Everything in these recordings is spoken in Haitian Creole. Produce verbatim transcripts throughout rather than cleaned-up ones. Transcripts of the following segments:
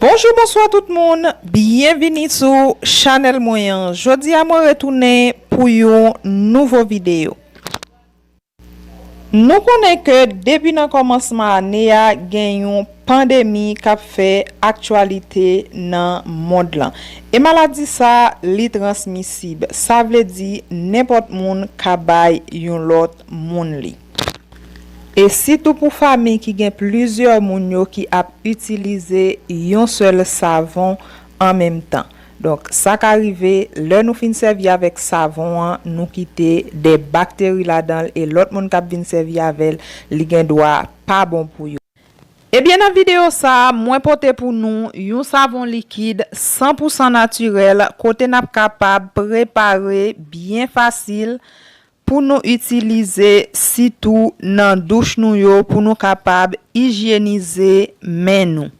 Bonjou, bonswa tout moun, byenvini sou chanèl mwen an. Jodi a mwen retounen pou yon nouvo videyo. Nou konnen ke depi nan kòmansman ane a, gen yon pandemi k ap fè aktyalite nan mond lan. E maladi sa, li transmisib. Sa vle di, nenpòt moun ka bay yon lòt moun li. E sitou pou fanmi ki gen plizyè moun yo ki ap itilize yon sèl savon an menm tan. Donk, sa ka rive, lè nou fin sèvi avèk savon an, nou kite de bakteri ladan l e lòt moun k ap vin sèvi avè l, li gen dwa pa bon pou yo. Ebyen, nan videyo sa a, mwen pote pou nou yon savon likid san pou san natirèl, kote n ap kapab prepare byen fasil pou nou itilize, sitou nan douch nou yo, pou nou kapab ijyenize men nou.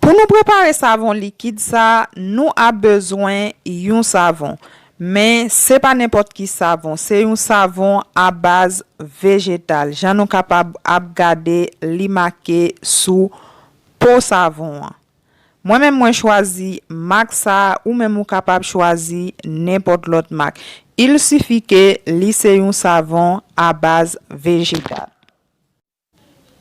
Pou nou prepare savon likid sa, nou ap bezwen yon savon. Men, se pa nenpòt ki savon, se yon savon a baz vejetal. Jan nou kapab ap gade, li make sou po savon an. Mwen menm, mwen chwazi mak sa, ou menm ou kapab chwazi nenpòt lòt mak. Il sifi ke li se yon savon a baz vejetal.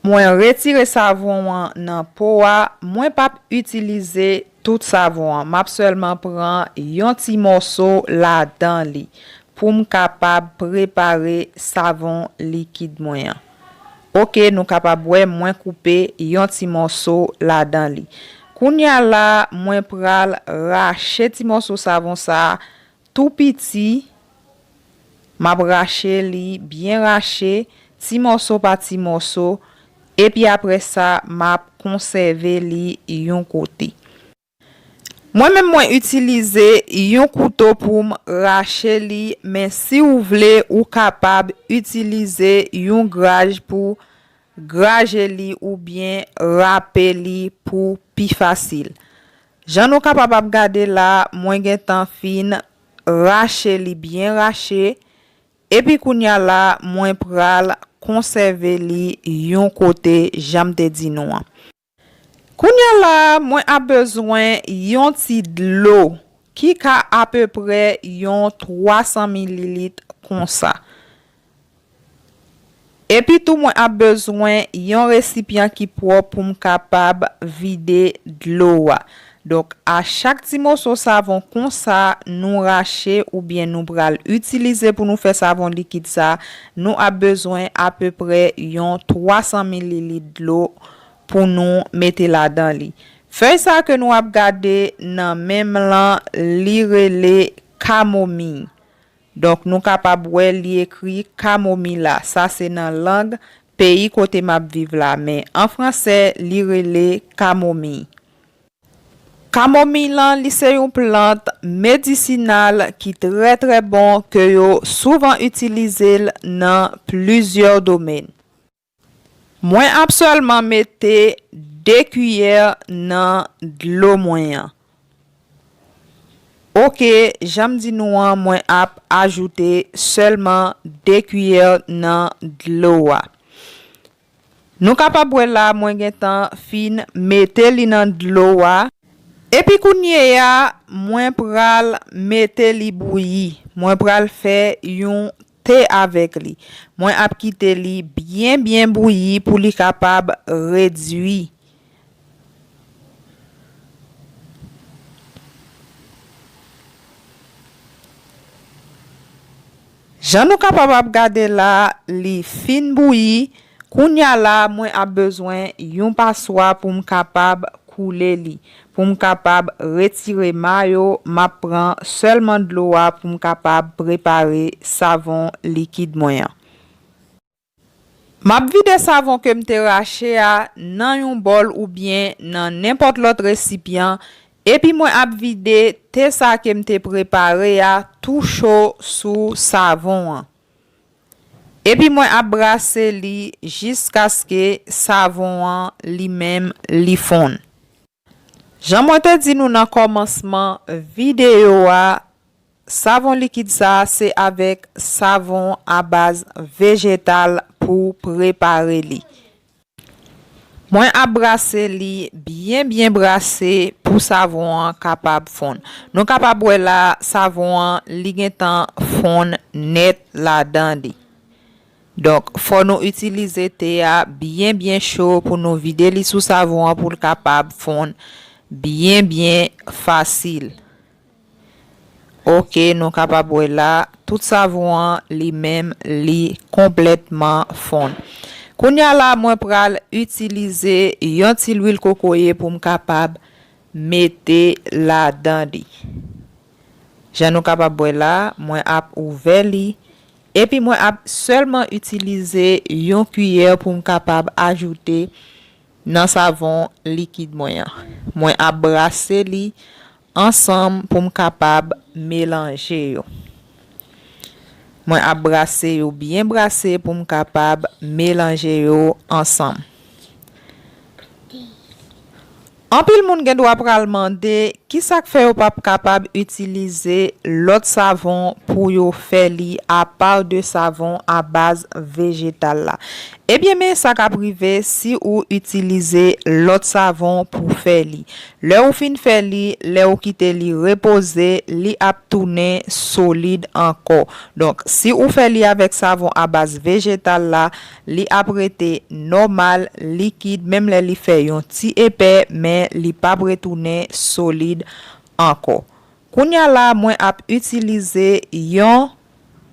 Mwen retire savon an nan po a, mwen p ap itilize tout savon an. M ap sèlman pran yon ti mòso ladan li pou m kapab prepare savon likid mwen an. Oke, nou kapab wè mwen koupe yon ti mòso ladan li. Kounye a la, mwen pral rache ti mòso savon sa a tou piti. M ap rache li, byen rache, ti mòso pa ti mòso, epi apre sa, m ap konsève li yon kote. Mwen menm, mwen itilize yon kouto pou m rache li, men si w vle, ou kapab itilize yon graj pou graje li oubyen rape li pou pi fasil. Jan nou kapab ap gade la, mwen gentan fin rache li byen rache, epi kounye a la, mwen pral konsève li yon kote, jan m te di nou an. Kounye a la, mwen ap bezwen yon ti dlo ki ka apeprè yon twa san mililit konsa. Epi tou, mwen ap bezwen yon resipyan ki pwòp pou m kapab vide dlo a. Donk, a chak ti moso savon konsa nou rache oubyen nou pral itilize pou nou fè savon likid sa, nou ap bezwen apeprè yon twa san mililit dlo pou nou mete ladan li. Fèy sa ke nou ap gade nan men m lan, li rele kamomiy. Donk, nou kapab wè li ekri kamomi la. Sa se nan lang peyi kote m ap viv la, men an fransè, li rele kamomiy. Kamomiy lan, li se yon plant medisinal ki trè, trè bon, ke yo souvan itilize l nan plizyè domèn. Mwen ap sèlman mete de kiyè nan dlo mwen an. Oke, jan m di nou an, mwen ap ajoute sèlman de kiyè nan dlo a. Nou kapab wè la, mwen gentan fin mete li nan dlo a. Epi kounye a, mwen pral mete li bouyi. Mwen pral fè yon te avèk li. Mwen ap kite li byen, byen bouyi pou li kapab redwi. Jan nou kapab ap gade la, li fin bouyi. Kounye a la, mwen ap bezwen yon paswa pou m kapab koule li. Pou m kapab retire ma yo, m ap pran sèlman dlo a pou m kapab prepare savon likid mwen an. M ap vide savon ke m te rache a nan yon bòl oubyen nan nenpòt lòt resipyan, epi mwen ap vide te sa ke m te prepare a tou cho sou savon an. Epi mwen ap brase li jiskaske savon an li menm li fonn. Jan mwen te di nou nan kòmansman videyo a, savon likid sa a se avèk savon a baz vejetal pou prepare li. Mwen ap brase li byen byen brase pou savon an kapab fonn. Nou kapab wè la, savon an li gentan fonn nèt ladan li. Donk, fò nou itilize te a byen byen cho pou nou vide li sou savon an pou l kapab fonn byen byen fasil. Oke, nou kapab wè la, tout savon an li menm li konplètman fonn. Kounye a la, mwen pral itilize yon ti lwil kokoye pou m kapab mete ladan li. Jan nou kapab wè la, mwen ap ouvè li, epi mwen ap sèlman itilize yon kiyè pou m kapab ajoute nan savon likid mwen an. Mwen ap brase li ansanm pou m kapab melanje yo. Mwen ap brase yo byen brase pou m kapab melanje yo ansanm. Anpil moun gen dwa pral mande, kisa k fè yo p ap kapab itilize lòt savon pou yo fè li apa de savon a baz vejetal la? Ebyen, men sa k ap rive si ou itilize lòt savon pou fè li. Lè ou fin fè li, lè ou kite li repoze, li ap tounen solid ankò. Donk, si ou fè li avèk savon a baz vejetal la, li ap rete nòmal, likid, menm lè li fè yon ti epè, men li p ap retounen solid ankò. Kounye a la, mwen ap itilize yon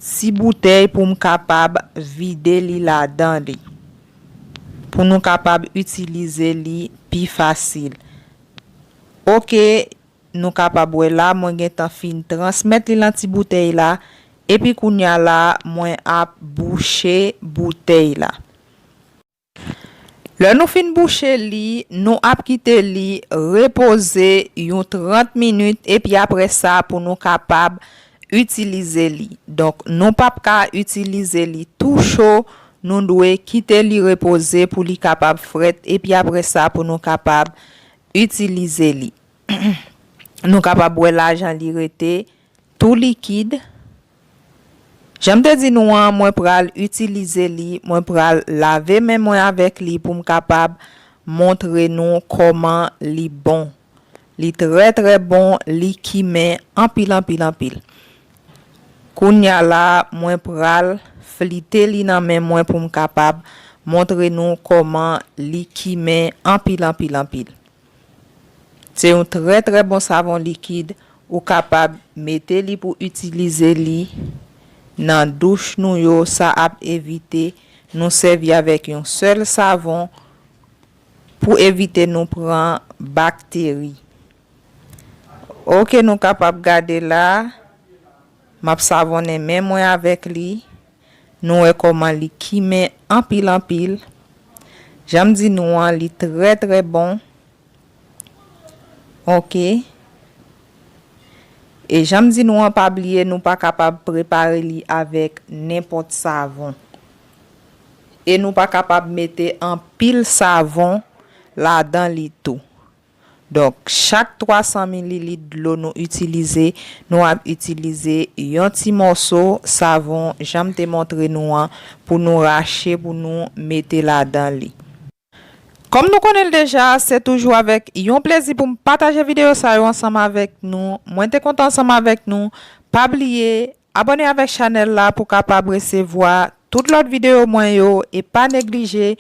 ti boutèy pou m kapab vide li ladan li. Pou nou kapab itilize li pi fasil. Oke, nou kapab wè la, mwen gentan fin transmèt li nan ti boutèy la. Epi kounye a la, mwen ap bouche boutèy la. Lè nou fin bouche li, nou ap kite li repoze yon trant minit, epi apre sa pou nou kapab itilize li. Donk, nou p ap ka itilize li tou cho, nou dwe kite li repoze pou li kapab frèt, epi apre sa pou nou kapab itilize li. Nou kapab wè la jan li rete, tou likid. Jan m te di nou an, mwen pral itilize li, mwen pral lave men mwen avèk li pou m kapab montre nou kòman li bon. Li trè, trè bon, li kimen anpil, anpil, anpil. Kounye a la, mwen pral flite li nan men mwen pou m kapab montre nou kòman li kimen anpil, anpil, anpil. Se yon trè, trè bon savon likid. Ou kapab mete li pou itilize li nan douch nou yo. Sa ap evite nou sèvi avèk yon sèl savon pou evite nou pran bakteri. Oke, nou kapab gade la. M ap savonnen men mwen avèk li. Nou wè kòman li kimen anpil, anpil. Jan m di nou an, li trè, trè bon. Oke. E jan m di nou an, pa bliye, nou pa kapab prepare li avèk nenpòt savon. E nou pa kapab mete anpil savon ladan li tou. Donk, chak twa san mililit dlo nou itilize, nou ap itilize yon ti mòso savon, jan m te montre nou an, pou nou rache, pou nou mete ladan li. Kòm nou konnen l deja, se toujou avèk yon plezi pou m pataje videyo sa yo ansanm avèk nou. Mwen te kontan ansanm avèk nou. Pa bliye, abòne avèk chanèl la pou kapab resevwa tout lòt videyo mwen yo e pa neglije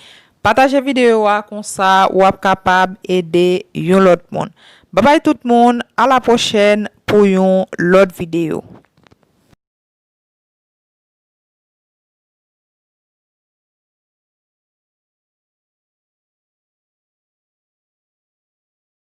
pataje videyo a, konsa w ap kapab ede yon lòt moun. Babay tout moun, a la pwochèn pou yon lòt videyo.